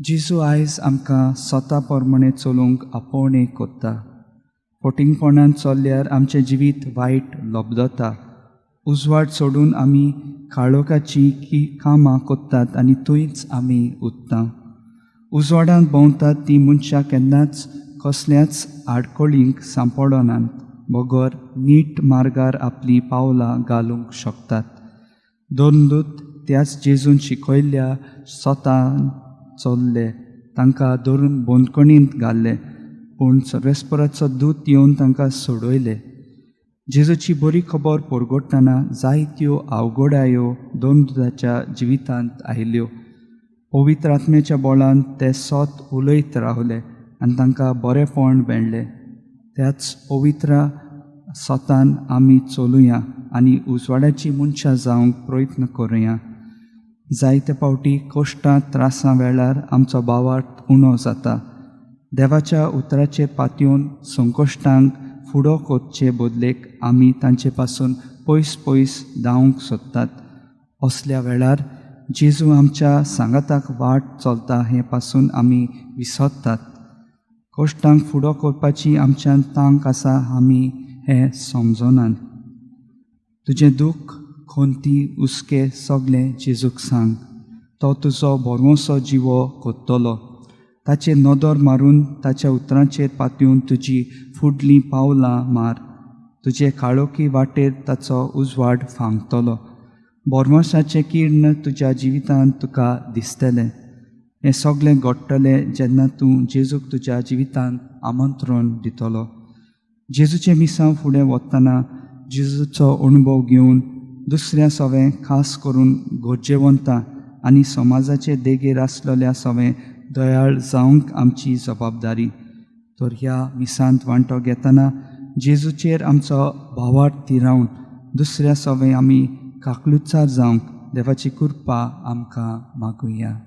जेजू आयज आमकां स्वता प्रमाणे चलूंक आपोवणें कोत्ता. फटींगपणान चल्ल्यार आमचें जिवीत वायट लबदता. उजवाड सोडून आमी काळोखाची की कामां कोत्तात आनी थंयच आमी उत्ता. उजवाडांत भोंवतात ती मनशां केन्नाच कसल्याच आडखळींक सांपडनात, बगर नीट मार्गार आपलीं पावलां घालूंक शकतात. दोन दूत त्याच जेजून शिकयल्ल्या स्वतान चल्ले. तांकां धरून बंदखणींत घाल्ले, पूण सर्वेस्पराचो दूत येवन तांकां सोडयले. जेजूची बरी खबर परगटतना जायत्यो अवघडायो दोन दुताच्या जिवितांत आयल्यो. पवित्र आत्म्याच्या बळान ते सत उलयत रावले आनी तांकां बरेपण मेळ्ळें. त्याच पवित्र सतान आमी चलुया आनी उजवाडाची मनशां जावंक प्रयत्न करुया. जायते फावटी कश्टां त्रासां वेळार आमचो भावार्थ उणो जाता. देवाच्या उतराचेर पातयेवन संकश्टांक फुडो करचे बदलेक आमी तांचे पासून पयस पयस धांवंक सोदतात. असल्या वेळार जेजू आमच्या सांगाताक वाट चलता हें पासून आमी विसरतात. कश्टांक फुडो करपाची आमच्यान तांक आसा आमी हें समजनात. तुजें दुख्ख, खंती, हुस्के सगळें जेजूक सांग. तो तुजो भरवंसो जिवो कोत्तलो. ताचेर नदर मारून, ताच्या उतरांचेर पातयेवन तुजी फुडलीं पावलां मार. तुजे काळोखी वाटेर ताचो उजवाड फांकतलो. भरवंशाचें किर्ण तुज्या जिवितांत तुका दिसतलें. हें सगळें घडटलें जेन्ना तूं जेजूक तुज्या जिवितांत आमंत्रण दितलो. जेजूचें मिसांव फुडें वतना जेजूचो अणभव घेवन दुसऱ्या सवें, खास करून गरजेवंतां आनी समाजाचे देगेर आसलेल्या सवें दयाळ जावंक आमची जबाबदारी. तर ह्या मिसांत वांटो घेतना जेजूचेर आमचो भावार्थ थिरावन दुसऱ्या सवें आमी काकलुचार जावंक देवाची कृपा आमकां मागुया.